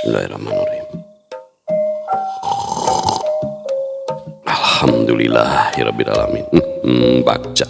Bismillahirrahmanirrahim. Alhamdulillahirabbil alamin. Baca.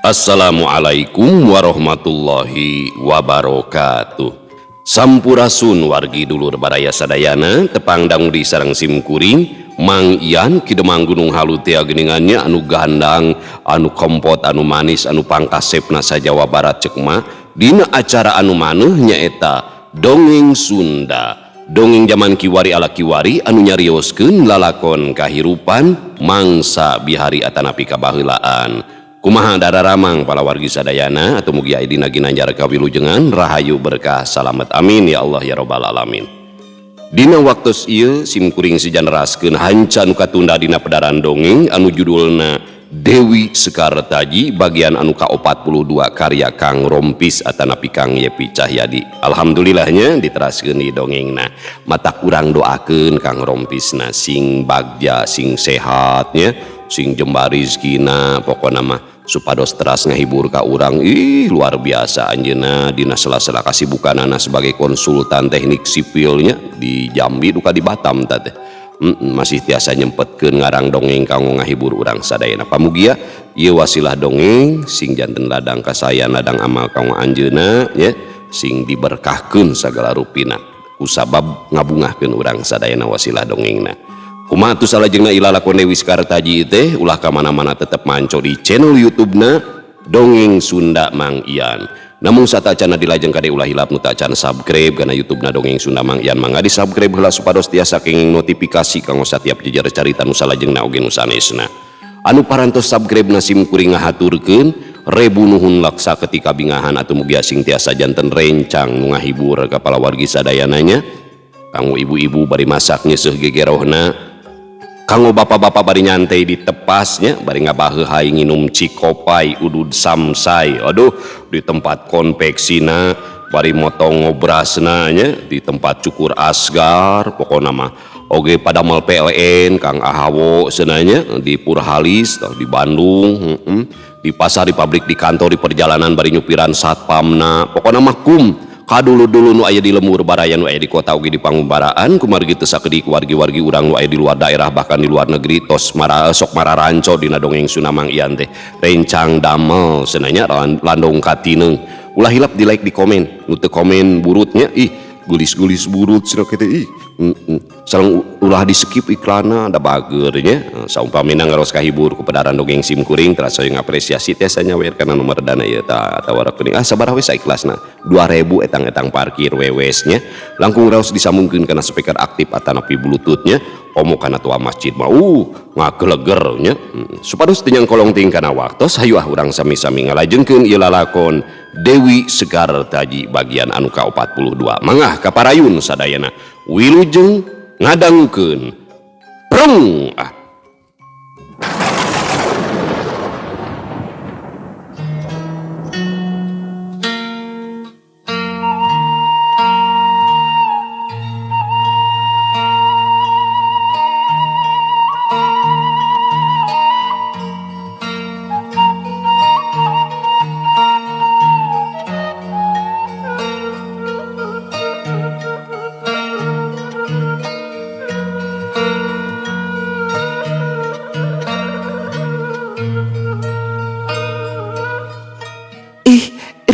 Assalamualaikum warahmatullahi wabarakatuh. Sampurasun wargi dulur baraya sadayana tepang dangu di sareng simkuring Mang Ian Ki Demang Gunung Halu tea geuningannya anu gandang, anu kompot, anu manis, anu pangkasepna sa Jawa Barat cekma dina acara anu maneuh nyaeta Dongeng Sunda. Dongeng zaman kiwari ala kiwari anu nyarioskeun lalakon kahirupan mangsa bihari atanapi kabaheulaan. Kumaha dararamang para wargi sadayana atau mugi aya dina ginanjar kawilujengan rahayu berkah salamet amin ya Allah ya robbal alamin. Dina waktos ieu simkuring sijanaraskeun hanca nu katunda dina pedaran dongeng anu judulna Dewi Sekartaji bagian anu ka-42 karya Kang Rompis atanapi Kang Yepi Cahyadi. Alhamdulillahnya diteraskeun di dongengna. Mata kurang doakeun Kang Rompisna sing bagja sing sehatnya sing jembar rizkina pokona mah supados teras ngahibur ka urang. Ih luar biasa anjeunna dina sela-sela kasibukanana sebagai konsultan teknik sipilnya di Jambi duka di Batam teh. Masih tiasa nyempetkeun ngarang dongeng kanggo ngahibur urang sadayana. Pamugia ieu wasilah dongeng sing janten ladang kasayan ladang amal kanggo anjeunna nya sing diberkahkeun sagala rupina kusabab ngabungahkeun urang sadayana wasilah dongengna. Kumaha atuh salajengna ilalakon Dewi Sekartaji teh ulah ka mana-mana tetep manco di channel YouTube-na Dongeng Sunda Mang Ian. Namun satacana dilajeng kade ulah hilap nu tacan subscribe kana YouTube-na Dongeng Sunda Mang Ian mangga di subscribe heula supados tiasa kenging notifikasi kanggo satiap jejer carita nu salajengna oge nu sanesna. Anu parantos subscribe na sim kuring ngahaturkeun rebu nuhun laksa ketika bingahan atuh mugi sing tiasa janten rencang nu ngahibur ka palawargi sadayananya. Kanggo ibu-ibu bari masak nyeuseuh gegerohna, kanggo bapak-bapak bari nyantai di tepasnya bari ngabaheuhai nginum cikopai udud samsai, aduh di tempat konveksina bari motong ngobrasna nya di tempat cukur asgar pokona mah oge padamel PLN Kang Ahawo cenah di Purhalis di Bandung, di pasar di pabrik di kantor di perjalanan bari nyupiran satpamna pokona mah kum kadulu-dulu nu aya di lemur baraya nu aya di kota oge di pangumbaraan kumargi teu sakedik wargi-wargi urang nu aya di luar daerah bahkan di luar negeri tos mara sok mararanco dina dongeng Sunda Mang Ian teh rencang damel cenah landong katineung. Ulah hilap di like di komen nu teu komen burutnya ih gulis-gulis burut cenah kitu ih. Sareng ulah di skip iklanna da bager nya saumpamina ngaros kahibur ku pedaran dongeng sim kuring terasa yang apresiasi teh sanyawer kana nomor dana ieu ta atawa rekening ah sabaraha we saikhlasna 2000 etang-etang parkir wewes nya langkung raos disambungkeun kana speaker aktif atanapi bluetooth-nya komo kana tua masjid mah ngageleger nya. Supados teu nyangkolong ting kana waktos hayu ah urang sami-sami ngalajengkeun ieu lalakon Dewi Sekartaji bagian anu ka-42. Mangah kaparayun sadayana wilujeng ngadangukeun preng ah.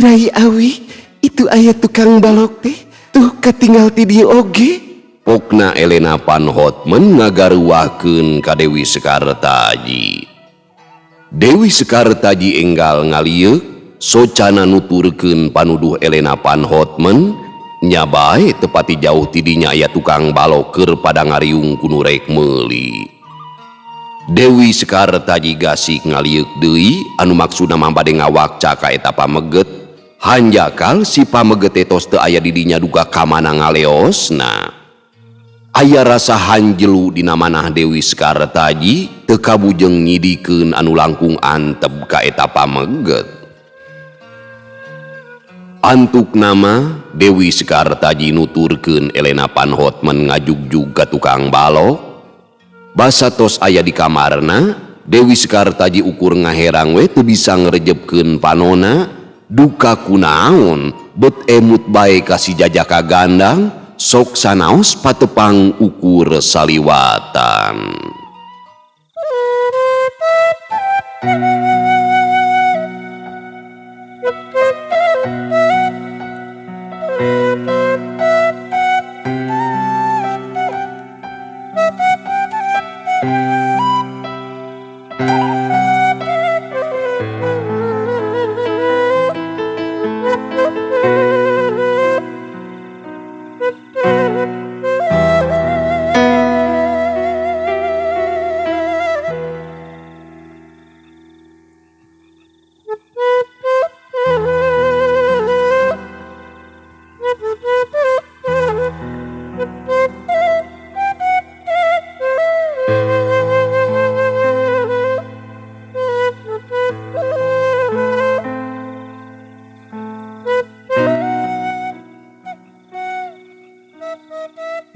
Rai Awi, itu aya tukang balok teh, tuh katinggal ti dieu oge. Pokna Elena Van Hotman ngagaruahkeun ka Dewi Sekartaji. Dewi Sekartaji enggal ngalieuk, socana nuturkeun panuduh Elena Van Hotman, nya bae tepati jauh ti dinya aya tukang balok keur pada ngariung ku nu rek meuli. Dewi Sekartaji gasik ngalieuk deui anu maksudna mah bade ngawakca ka eta pameget. Hanjakal si pameget teh tos teu aya di dinya duka ka mana ngaleosna. Aya rasa hanjelu dina manah Dewi Sekartaji teu kabujeng nyidikeun anu langkung antep ka eta pameget. Antuk nama Dewi Sekartaji nuturkeun Elena Van Hotman ngajugjug ka tukang balok. Basa tos aya di kamarna, Dewi Sekartaji ukur ngaherang we teu bisa ngrejepkeun panona. Duka kunaon Bet emut bae ka si Jajaka Gandang sok sanaos patepang ukur saliwatan.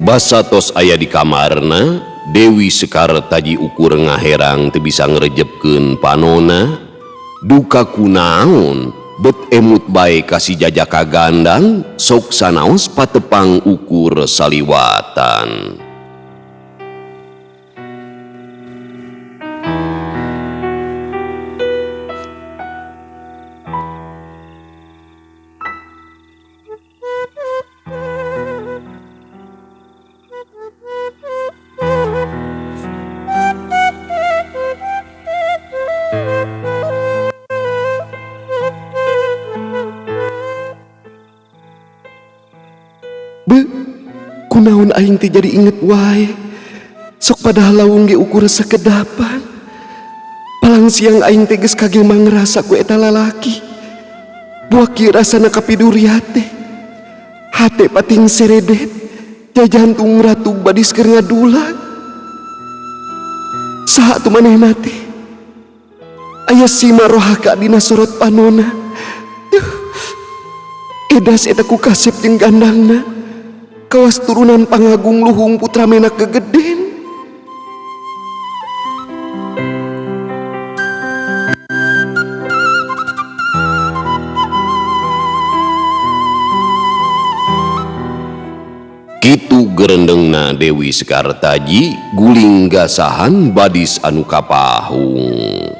Basa tos aya di kamarna, Dewi Sekar Taji ukur ngaherang teu bisa ngrejepkeun panona. Duka kunaon bet emut bae ka si Jajaka Gandang sok sanaos patepang ukur saliwatan. Be, kunaon aing teh jadi inget wae. Sok padahal lawung ge ukur sakedapan. Palang siang aing teh geus kagil mangrasa ku eta lalaki. Buah kieu rasana kapiduria teh. Hate pating seredet, jajantung ratu badis keur ngadulag. Saha atuh manehna teh? Aya sima rohaka dina sorot panona. Duh, edas eta ku kasep jeung gandangna. Kawas turunan pangagung luhung putra menak gegeden. Kitu gerendengna Dewi Sekartaji guling gasahan badis anu kapahung.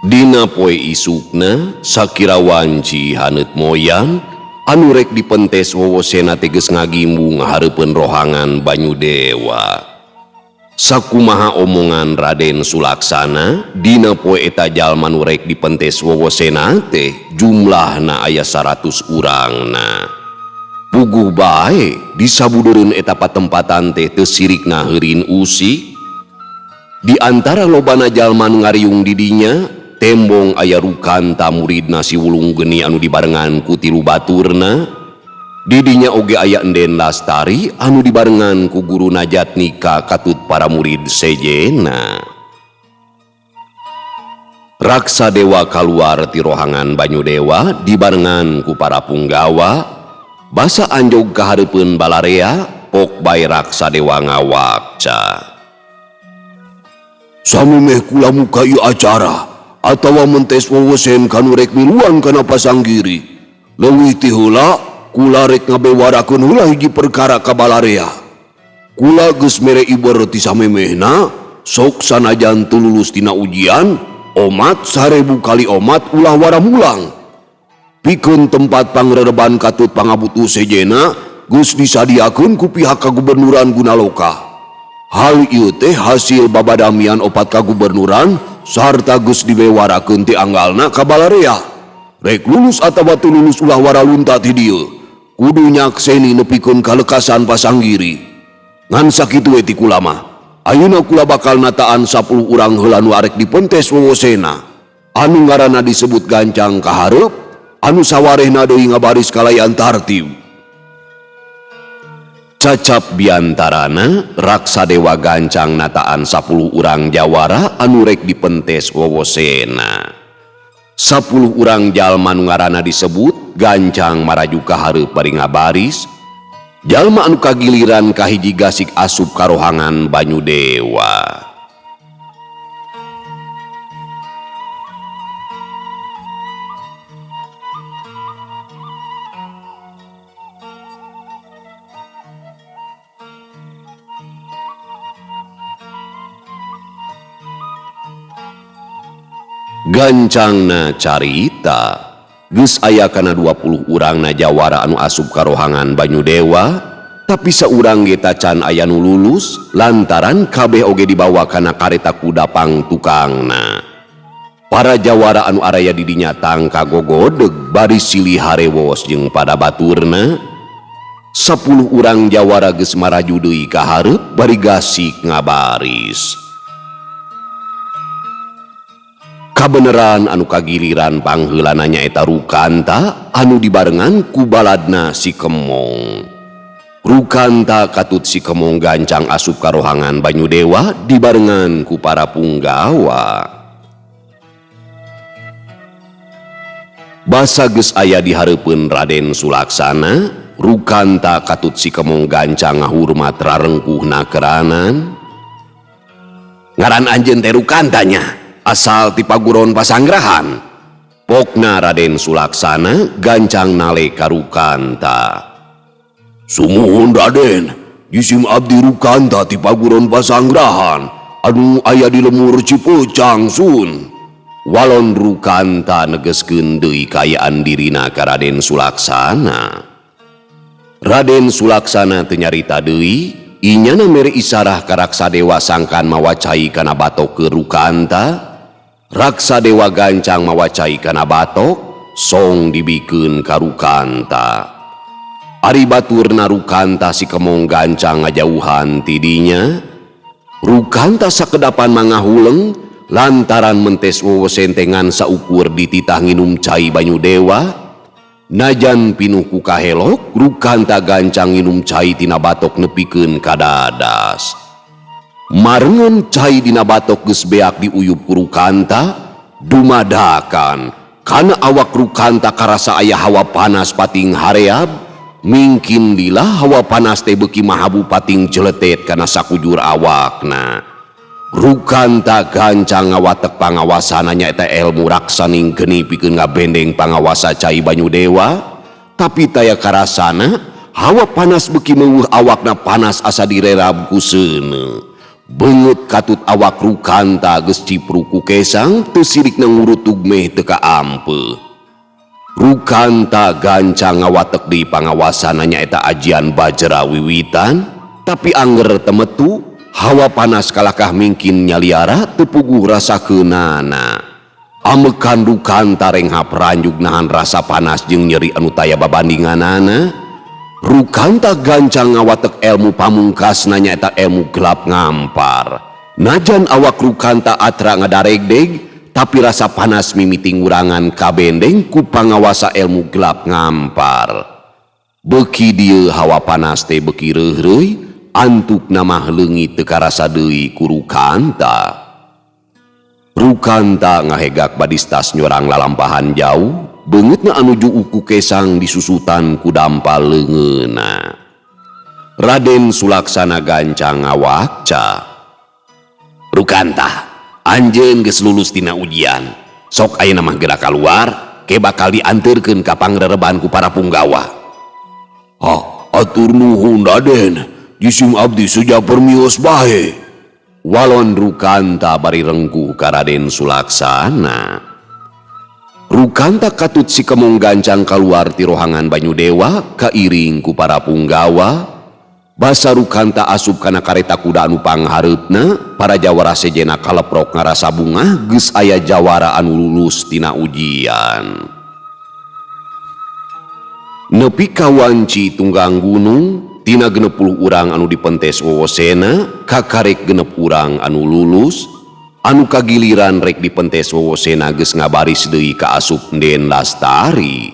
Dina poe isukna sakira wanci haneut moyan anu rek dipentes wowosena teh geus ngagimbung hareupeun rohangan Banyu Dewa. Sakumaha omongan Raden Sulaksana dina poe eta jalma nu rek dipentes wowosena teh jumlahna aya 100 urangna. Puguh bae disabudereun eta patempatan teh teu sirikna heurin usik. Di antara lobana jalma nu ngariung di dinya, tembong aya rukanta muridna si Wulung Geni anu dibarengan ku tilu baturna. Di dinya oge aya Enden Lastari anu dibarengan ku guru Najatnika katut para murid sejena. Raksa Dewa kaluar ti rohangan Banyu Dewa dibarengan ku para punggawa, basa anjog ka hareupeun balarea, pok bae Raksa Dewa ngawakca. Samemeh kula muka ieu acara atawa mentes wewesen kanu rek miluan kana pasanggiri. Leuwih ti heula kula rek ngabewarakeun heula hiji perkara ka balarea. Kula geus mere iber ti samemehna sok sanajan teu lulus tina ujian omat 1000 kali omat ulah waramulang. Pikeun tempat pangrereban katut pangabutuh sejena geus disadiakeun ku pihak kagubernuran Gunaloka. Hal ieu teh hasil babadamian opat kagubernuran sarta geus dibewarakeun ti anggalna ka balarea. Rek lulus atawa teu lulus ulah waralunta ti dieu. Kudu nyakseni nepikeun kalekasan pasanggiri. Ngan sakitu we ti kula mah. Ayeuna kula bakal nataan 10 urang heula nu arek dipentes wewosena. Anu ngaranna disebut gancang kahareup, anu sawarehna deui ngabaris kalayan tartib. Cacap biantarana Raksa Dewa gancang nataan 10 urang jawara anu rek dipentes wewosena. 10 urang jalma nu ngaranna disebut gancang maraju ka hareup bari ngabaris. Jalma anu kagiliran kahiji gasik asup karohangan Banyu Dewa. Gancangna carita geus aya kana 20 urang na jawara anu asup karohangan Banyu Dewa, tapi saurang ge tacan aya nu lulus lantaran kabeh oge dibawa kana kareta kuda pangtukangna. Para jawara anu araya di dinya tangka gogodeg bari silih harewos jeung pada baturna. 10 urang jawara geus maraju deui ka hareup bari gasik ngabaris. Kabeneran anu kagiliran pangheulana nyaeta Rukanta anu dibarengan ku baladna si Kemong. Rukanta katut si Kemong gancang asup karohangan Banyu Dewa dibarengan ku para punggawa. Basa geus aya di hareupeun Raden Sulaksana, Rukanta katut si Kemong gancang ngahurmat rarengkuhna keranan. Ngaran anjeun teh Rukantanya, asal ti paguron Pasanggrahan. Pokna Raden Sulaksana gancang nale ka Rukanta. Sumuhun Raden, jisim abdi Rukanta ti paguron Pasanggrahan anu aya di lemur Cipeucang Sun. Walon Rukanta negeskeun deui kaayaan dirina ka Raden Sulaksana. Raden Sulaksana teu nyarita deui, inyana mere isarah ka Raksa Dewa sangkan mawa cai kana batok ke Rukanta. Raksa Dewa gancang mawa cai kana batok, song dibikeun ka Rukanta. Ari baturna Rukanta si Kemong gancang ngajauhan tidinya. Rukanta sakedapan mangahuleng lantaran mentes wewesentengan saukur dititah nginum cai Banyu Dewa. Najan pinuh ku kahelok, Rukanta gancang nginum cai tina batok nepikeun ka dadas. Marengan cai dina batok geus beak diuyup ku Rukanta, dumadakan kana awak Rukanta karasa aya hawa panas pating hareab, mingkin lila hawa panas teh beuki mahabu pating jeletet kana sakujur awakna. Rukanta gancang ngawatek pangawasana nyaeta elmu raksaning geni pikeun ngabendeng pangawasa cai Banyu Dewa, tapi taya karasana hawa panas beuki meuweuh awakna panas asa direrab ku seuneu. Beungeut katut awak Rukanta geus cipruk ku kesang teu sirikna ngurutug meh teu kaampeuh. Rukanta gancang ngawatek deui pangawasana nyaeta ajian Bajra Wiwitan, tapi angger temetu hawa panas kalakah mingkin nyaliara teu puguh rasa keunana. Amekan Rukanta renghap ranjug nahan rasa panas jeung nyeri anu taya babandinganana. Rukanta gancang ngawatek elmu pamungkasna nyaeta elmu gelap ngampar. Najan awak Rukanta atra ngadaregdeg, tapi rasa panas mimiti ngurangan kabendeng ku pangawasa elmu gelap ngampar. Beuki dieu hawa panas teh beuki reuhreuy, antukna mah leungit teu karasa deui ku Rukanta. Rukanta ngahegak badistas nyorang lalampahan jauh, beungeutna anu juuk ku kesang disusutan ku dampal leungeunna. Raden Sulaksana gancang ngawakca. Rukanta, Anjeun geus lulus tina ujian. Sok ayeuna mah geura kaluar, ke bakal dianteurkeun ka pangrereban ku para punggawa. Ah, atur nuhun Raden. Jisim abdi seja permios bae. Walon Rukanta bari rengkuh ka Raden Sulaksana. Rukanta katut si kemong gancang kaluar ti rohangan Banyu Dewa kairing ku para punggawa. Basa Rukanta asup kana kareta kuda anu panghareupna, para jawara sejena kaleprok ngarasa bungah geus aya jawara anu lulus tina ujian. Nepi ka wanci tunggang gunung, tina 60 urang anu dipentes wowosena, kakarek 6 urang anu lulus, anu kagiliran rek dipentes wowosena geus ngabaris deui ka asup Den Lastari.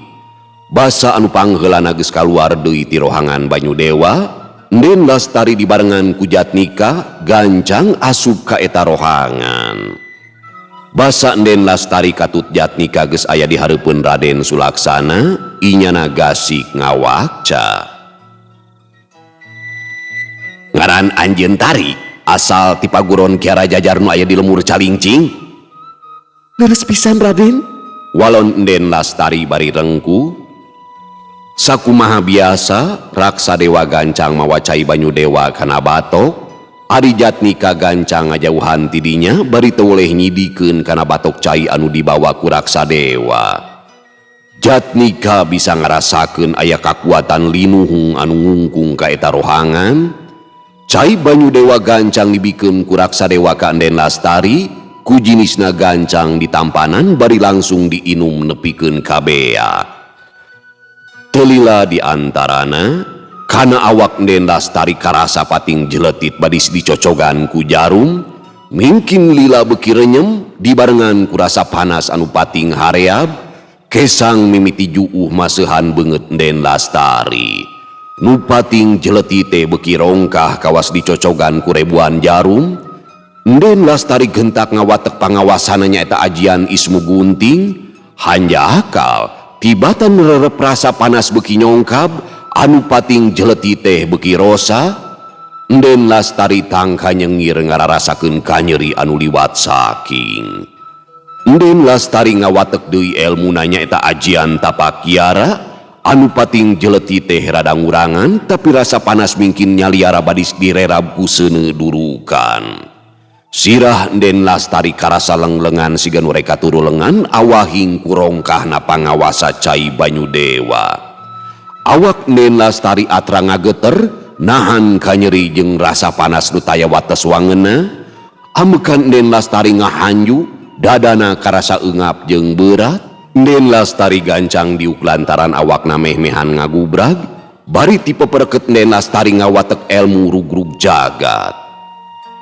Basa anu pangheulana geus kaluar deui ti rohangan Banyu Dewa, Den Lastari dibarengan ku Jatnika gancang asup ka eta rohangan. Basa Den Lastari katut Jatnika geus aya di hareupeun Raden Sulaksana, inyana gasik ngawakca. Ngaran anjeun Tari, asal ti paguron Kiara Jajar nu aya di lemur Calingcing. Leres pisan Raden. Walon Den Lastari bari rengkuh. Sakumaha biasa, Raksa Dewa gancang mawa cai Banyu Dewa kana batok. Ari Jatnika gancang ngajauhan tidinya bari teu woleh nyidikeun kana batok cai anu dibawa ku Raksa Dewa. Jatnika bisa ngarasakeun aya kakuatan linuhung anu ngungkung ka eta rohangan. Cai Banyu Dewa gancang dibikeun ku Raksa Dewa ka Den Lastari, ku jinisna gancang ditampanan bari langsung diinum nepikeun ka beak. Telila di antarana, kana awak Den Lastari karasa pating jeletit badis dicocogan ku jarum, mingkin lila beki renyem dibarengan ku rasa panas anu pating hareab, kesang mimiti juuh maseuhan beungeut Den Lastari. Nu pating jeletite beki rongkah kawas dicocogan ku ribuan jarum, Den Lastari gentak ngawatek pangawasana nyaeta ajian Ismu Gunting, hanjakal tibatan rerep rasa panas beki nyongkab, anu pating jeletite beki rosa, Den Lastari tangka nyengir ngararasakeun kanyeri anu liwat saking. Den Lastari ngawatek deui elmuna nyaeta ajian Tapak Kiara, anu pating jeletite rada ngurangan tapi rasa panas mingkin nyaliara badis direrab ku seuneu durukan. Sirah Den Lastari karasa lenglengan siga nu reka turu lengan awahing kurongkahna pangawasa cai Banyu Dewa. Awak Den Lastari atra ngageter nahan kanyeri jeung rasa panas nu taya wates wangeuna. Amekan Den Lastari ngahanju dadana karasa eungap jeung berat. Den Lastari gancang diuk lantaran awakna meh-mehan ngagubrag, bari ti pepereket Den Lastari ngawatek elmu rugrug jagat.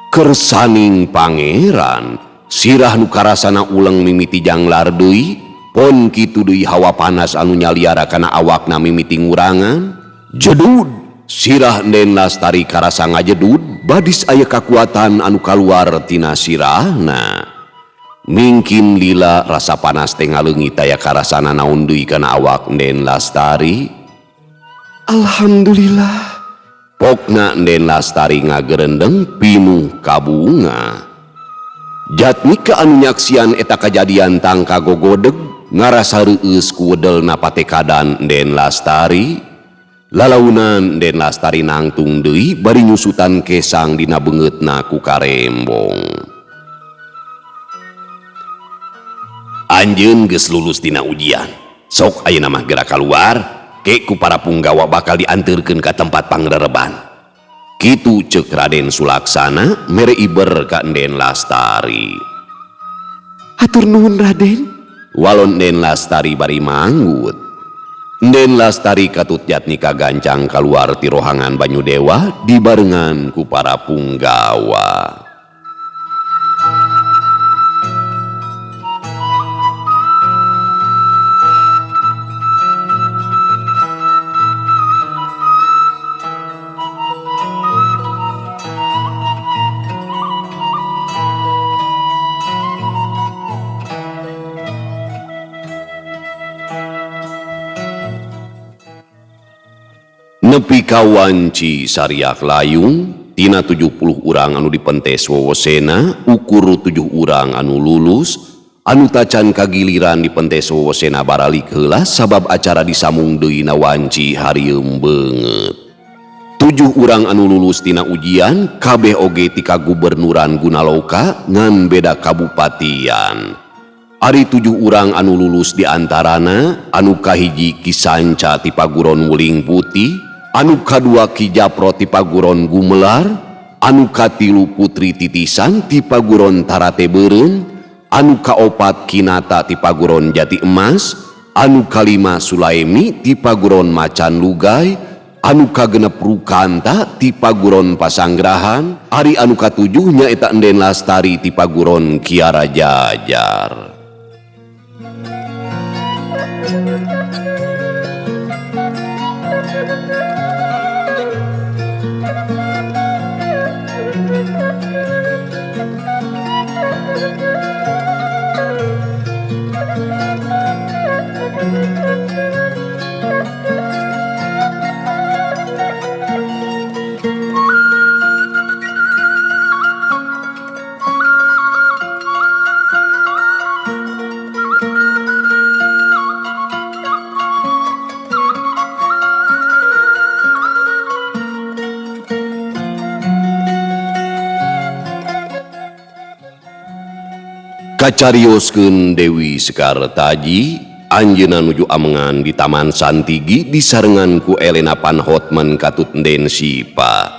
Kersaning pangeran, sirah nu karasana uleng mimiti janglar deui, pon kitu deui hawa panas anu nyaliara kana awakna mimiti ngurangan. Jedud, sirah Den Lastari karasa ngajedud, badis aya kakuatan anu kaluar tina sirahna. Mingkin lila rasa panas teh ngaleungit aya karasana naon deui kana awak Den Lastari. Alhamdulillah. Pokna Den Lastari ngagerendeng pinuh kabunga. Jatnika anu nyaksian eta kajadian tangka gogodeg ngarasa reueus ku wedelna patekadan Den Lastari. Lalaunan Den Lastari nangtung deui bari nyusutan kesang dina beungeutna ku karembong. Anjeun geus lulus tina ujian. Sok ayeuna mah geura kaluar, ke ku para punggawa bakal dianteurkeun ka tempat pangrereban. Kitu ceuk Raden Sulaksana mere iber ka Den Lastari. Hatur nuhun Raden. Walon Den Lastari bari manggut. Den Lastari katut Jatnika gancang kaluar ti rohangan Banyu Dewa dibarengan ku para punggawa. Nepi ka wanci sariak layung Tina 70 urang anu dipentes wewesena ukur 7 urang anu lulus anu tacan kagiliran dipentes wewesena baralik heula sabab acara disamung deui na wanci harieum beungeut. 7 urang anu lulus tina ujian kabeh oge ti kagubernuran Gunaloka ngan beda kabupatian. Ari 7 urang anu lulus di antarana anu kahiji Ki Sanca ti Paguron Wuling Putih, anu kadua Ki Japro ti Paguron Gumelar, anu katilu Putri Titisan ti Paguron Tarate Beureum, anu kaopat Kinata ti Paguron Jati Emas, anu kalima Sulaimi ti Paguron Macan Lugai, anu kagenep Rukanta ti Paguron Pasanggrahan, ari anu katujuh nyaeta Enden Lastari ti Paguron Kiara Jajar. Kacarioskeun Dewi Sekartaji anjeunna nuju amengan di Taman Santigi disarengan ku Elena Van Hotman katut Nden Sipa.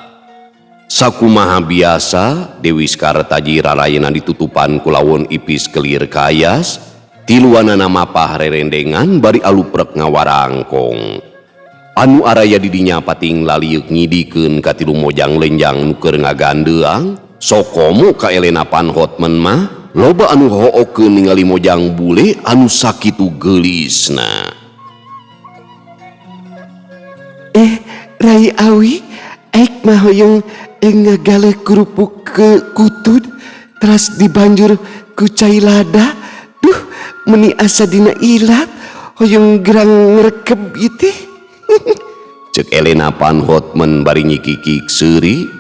Sakumaha biasa Dewi Sekartaji rarayana ditutupan ku lawon ipis kelir kayas, tiluanana mapah rerendengan bari aluprek ngawarangkong. Anu araya di dinya pating lalieuk ngidikeun ka tilu mojang lenjang nu keur ngagandeang, sokomo ka Elena Van Hotman mah loba anu hookeun ningali mojang bule anu sakitu geulisna. Rai Awi, aik mah hoyong ngagaleuh kerupuk ke kutud teras dibanjur ku cai lada. Duh, meni asa dina ilat hoyong gerang ngrekeb ieu teh. Cek Elena Van Hotman bari nyikikik seuri.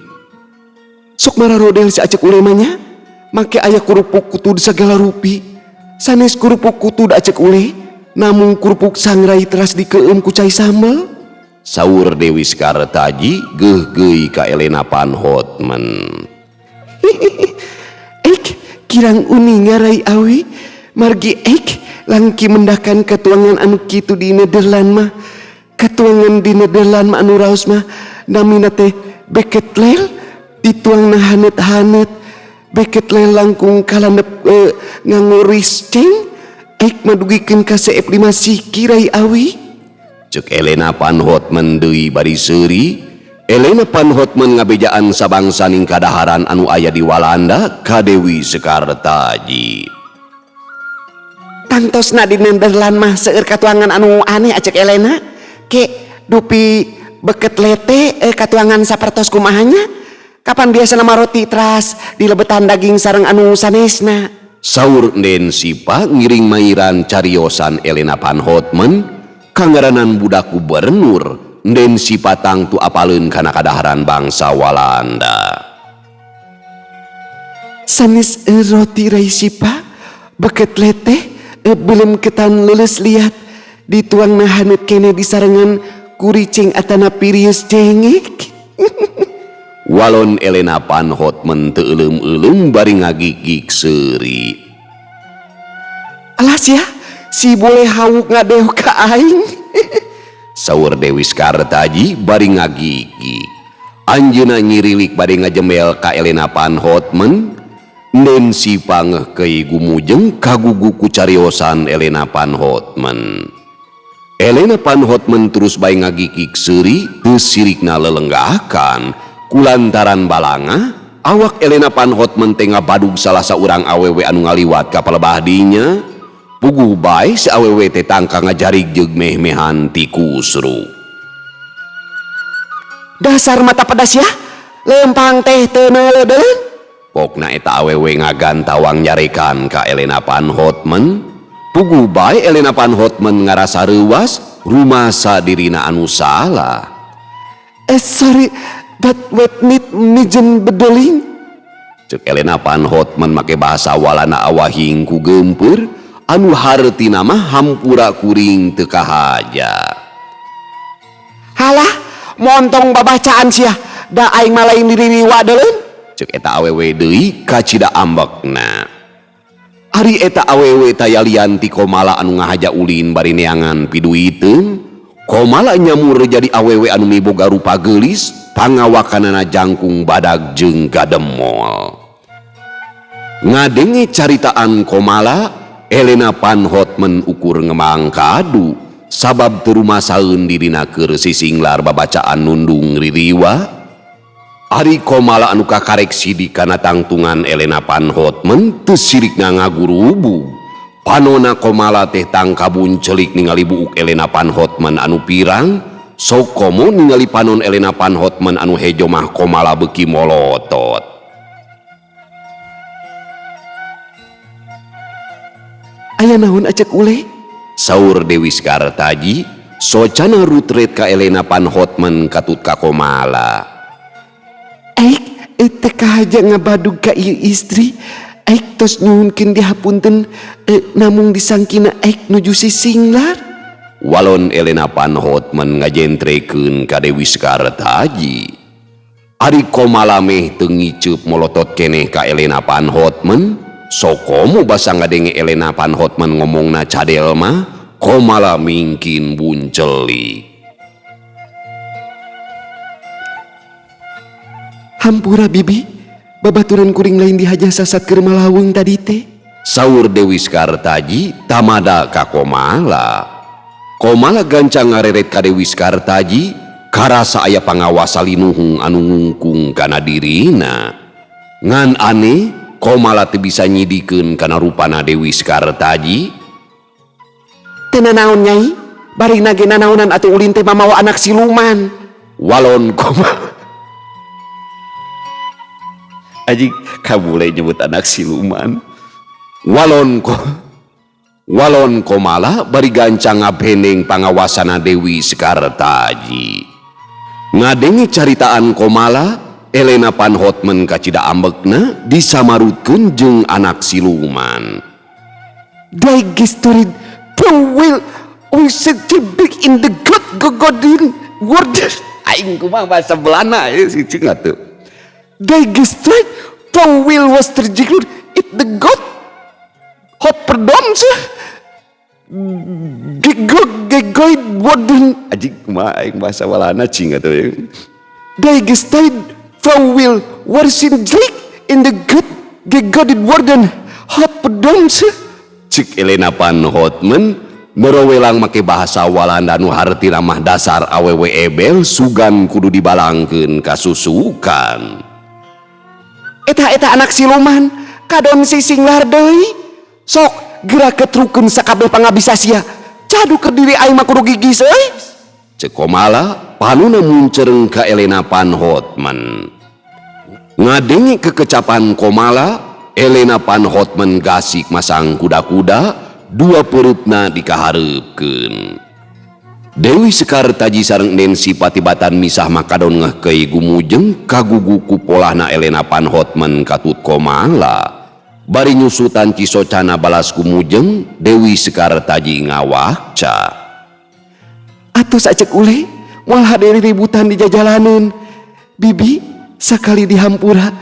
Sok mararodel si Acek ulemanya. Make aya kerupuk kutud segala rupi. Sanes kerupuk kutud Acek ule, namung kerupuk sangrai teras dikeum ku cai sambel. Saur Dewi Sekartaji geuh-geuy ka Elena Van Hotman. Ek kirang uninga Rai Awi, margi ek langki mendakan katuangan anu kitu di Nederland mah. Katuangan di Nederland mah anu raos mah namina teh beketlel dituangna hanet-hanet. Beket langkung kalandep nganguris ceng ek madugikeun ka CF 5 siki Rai Awi. Cek Elena Van Hotman deui bari seuri. Elena Van Hotman ngabejaan sabangsaning kadaharan anu aya di Walanda ka Dewi Sekartaji. Tantosna di Nederland mah seueur katuangan anu aneh acek Elena. Ke dupi beket lete katuangan sapertos kumahanya. Kapan biasa nama roti teras di lebetan daging sareng anu sanesna. Saur Nden Sipa ngiring mairan cariosan Elena Van Hotman kangaranan budak gubernur. Nden Sipa tangtu apaleun kana kadaharan bangsa Walanda. Sanes roti Rai Sipa beket leteh belum ketan leuleus liat dituangna haneut kene disarengan kuricing atana pirius cengek. Walon Elena Van Hotman teu euleum-euleum bari ngagigig seuri. Alas ya, si boleh hawuk ngadeuk ka aing. Saur Dewi Sekartaji bari ngagigig. Anjeunna nyirilik bari ngajembel ka Elena Van Hotman. Nden Sipa ngeuhkeuy gumujeng kagugu ku cariosan Elena Van Hotman. Elena Van Hotman terus bae ngagigig seuri teu sirikna lelenggahakan. Kulantaran balanga, awak Elena Van Hotman teh ngabadug salah saurang awewe anu ngaliwat ka palebah dinya. Puguh bae si awewe teh tangka ngajarig jeung meh-mehan ti kusru. Dasar mata pedas ya, lempang teh teu neuleudeun. Pokna eta awewe ngagantawang nyarekan ka Elena Van Hotman. Puguh bae Elena Van Hotman ngarasa reuwas rumasa dirina anu salah. Sorry. Dat wet niet mijen bedoeling. Cek Elena Van Hotman make bahasa Walanda awahing ku geumpeur anu hartina mah hampura kuring teu kahaja. Halah, montong babacaan sia, da aing mah lain diririwa deuleun. Cek eta awewe deui kacida ambekna. Ari eta awewe taya lian ti Komala anu ngahaja ulin bari neangan piduiteun. Komala nyamur jadi awewe anu miboga rupa geulis, pangawakanana jangkung badag jeung gademol. Ngadenge caritaan Komala, Elena Van Hotman ukur ngemang kadu sabab teu rumasaeun dirina keur sisinglar babacaan nundung ririwa. Ari Komala anu kakarek sidik kana tangtungan Elena Van Hotman teu sirikna ngagurubug. Panona Komala teh tangkabun celik ningali buuk Elena Van Hotman anu pirang, sok komo ningali panon Elena Van Hotman anu hejo mah Komala beuki molotot. Aya naon acek ule? Saur Dewi Sekartaji, socana rutret ka Elena Van Hotman katut ka Komala. Aik teu kahaja ngabadug ka ieu istri. Aik tos nyuhunkeun dihapunten, namung disangkina aik nuju sisinglar. Walon Elena Van Hotman ngajentrekeun ka Dewi Sekartaji. Ari Komala meh teu ngiceup molotot keneh ka Elena Van Hotman. Sokomo basa ngadenge Elena Van Hotman ngomongna cadel mah, Komala mingkin buncelik. Hampura bibi, babaturan kuring lain dihaja sasat keur malaweung tadi teh. Saur Dewi Sekartaji tamada ka Komala. Komala gancang ngareret ka Dewi Sekartaji, karasa aya pangawasa linuhung anu ngungkung kana dirina. Ngan aneh, Komala teu bisa nyidikeun kana rupana Dewi Sekartaji. Teu nanaon nyai, barina ge nanaonan atuh ulin teh mamawa anak siluman. Walon Komala. Aji kabule nyebut anak siluman. Walon Komala bari gancang ngabeneng pangawasana Dewi Sekartaji. Ngadenge caritaan Komala, Elena Van Hotman kacida ambekna disamarutkeun jeung anak siluman. Digestorid will big in the god gogodin word. Aing kumaha bahasa Belanda ieu si cing atuh. Digestorid will was terjiklur it the god hopperdoms gegoid worden. Anjing kumaha aing bahasa Walanda cing atuh ya. Digestorid will warsin jlik in the good gegodid worden hopperdoms. Cik Elena Van Hotman merowelang make bahasa Walanda nu hartina mah dasar awewe ebel sugan kudu dibalangkeun kasusukan. Eta-eta anak siluman kadon sisinglar deui. Sok geura ketrukeun sakabeh pangabisa sia. Cadu keur diri aing mah kudu gigis euy. Cek Komala panuna muncereng ka Elena Van Hotman. Ngadenge kekecapan Komala, Elena Van Hotman gasik masang kuda-kuda, dua perutna dikahareupkeun. Dewi Sekartaji sareng Nancy patibatan misah makadon ngehkei gumujeng kagugu ku polahna Elena Van Hotman katut Komala. Bari nyusutan cisocana balas gumujeng, Dewi Sekartaji ngawakca. Atos acek ule, moal haderi ributan di jajalaneun. Bibi, sakali dihampura,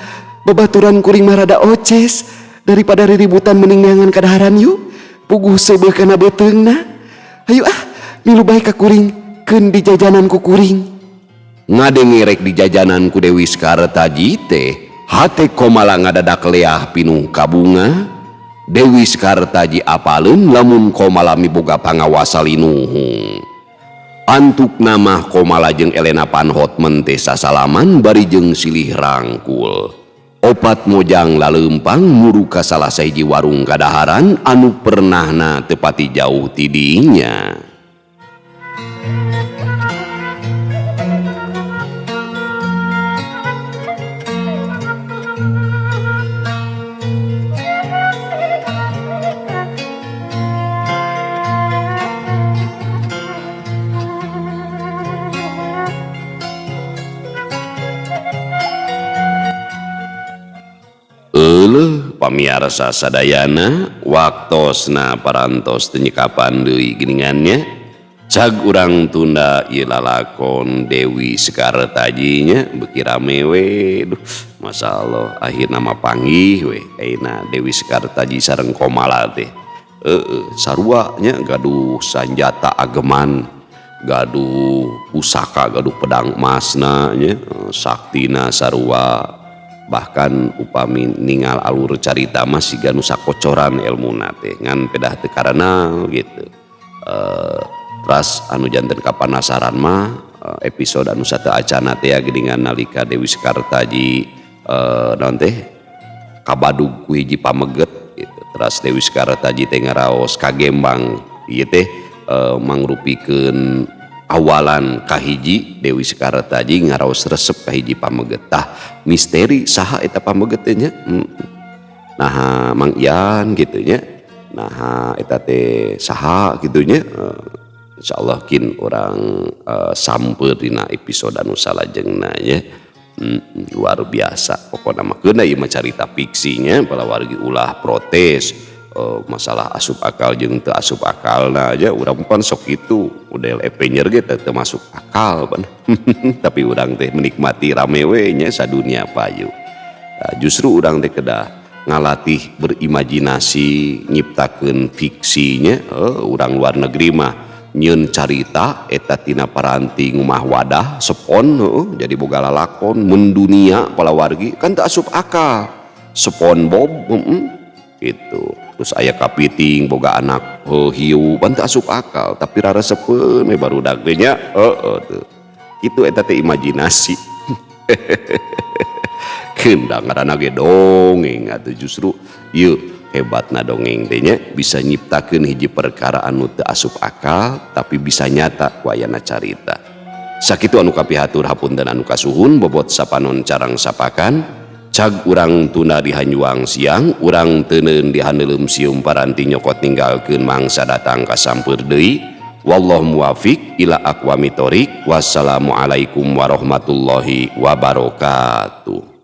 babaturan kuring mah rada oces. Daripada riributan mending neangan kadaharan yuk. Puguh seubeuh kana beuteungna. Hayu ah, milu bae ka kuring, keun di jajanan ku kuring. Ngadenge rek di jajanan ku Dewi Sekartaji teh, hate Komala ngadadak leah pinuh kabunga. Dewi Sekartaji apaleun lamun Komala miboga pangawasa linuhung. Antuk nama Komala jeung Elena Van Hotman teh sasalaman bari jeung silih rangkul. Opat mojang laleumpang muru ka salah sahiji warung kadaharan anu pernahna teu pati jauh ti dinya. Pamiarsa sadayana, waktosna parantos teu nyekapan deui geuningan nya. Cag urang tunda ieu lalakon Dewi Sekartaji nya, beuki rame we. Duh, masyaallah, akhirna mah panggih we ayeuna Dewi Sekartaji sareng Komala teh. Heeh, sarua nya, gaduh sanjata ageman, gaduh pusaka, gaduh pedang emasna nya, saktina sarua. Bahkan upami ningal alur carita mah siga nu sakocoran elmuna teh, ngan pedah teu karenal gitu. Teras anu janten kapanasaran mah episode anu sateuacanna teh geuningan nalika Dewi Sekartaji naon teh kabadug ku hiji pameget gitu. Teras Dewi Sekartaji teh ngaraos kagembang ieu teh mangrupikeun awalan kahiji Dewi Sekartaji ngaraos resep ka hiji pameget. Tah, misteri saha eta pameget teh nya? Naha Mang Ian gitu nya, naha eta teh saha gitu nya? Insyaallah kin urang samper dina episode anu salajengna nya. Luar biasa pokokna mah, keuna ieu mah carita fiksinya, palawargi ulah protes masalah asup akal jeung teu asup akalna aja. Urang pan sok kitu, model Avenger ge teu masuk akal pan, tapi urang teh menikmati, rame we nya, sadunia payu. Nah, justru urang teh kedah ngalatih berimajinasi, nyiptakeun fiksinya. Urang luar negeri mah nyieun carita eta tina paranti ngumah wadah spon, heuh, jadi boga lalakon mendunia, palawargi. Kan teu asup akal SpongeBob, gitu. Terus aya kapiting boga anak hiu, pan teu asup akal, tapi raresepeun we barudak teh nya. Heeh, teu kitu, eta teh imajinasi. Keun da ngaranna ge dongeng atuh. Justru ieu hebatna dongeng teh nya, bisa nyiptakeun hiji perkara anu teu asup akal tapi bisa nyata ku ayana carita. Sakitu anu kapihatur, hapunten anu kasuhun. Bobot sapanon carang sapakan, cag urang tunda di hanjuang siang, urang teuneun di haneuleum sium, paranti nyokot ninggalkeun mangsa datang kasampeur deui. Wallahu muwafiq ila aqwamit thoriq. Wassalamualaikum warahmatullahi wabarakatuh.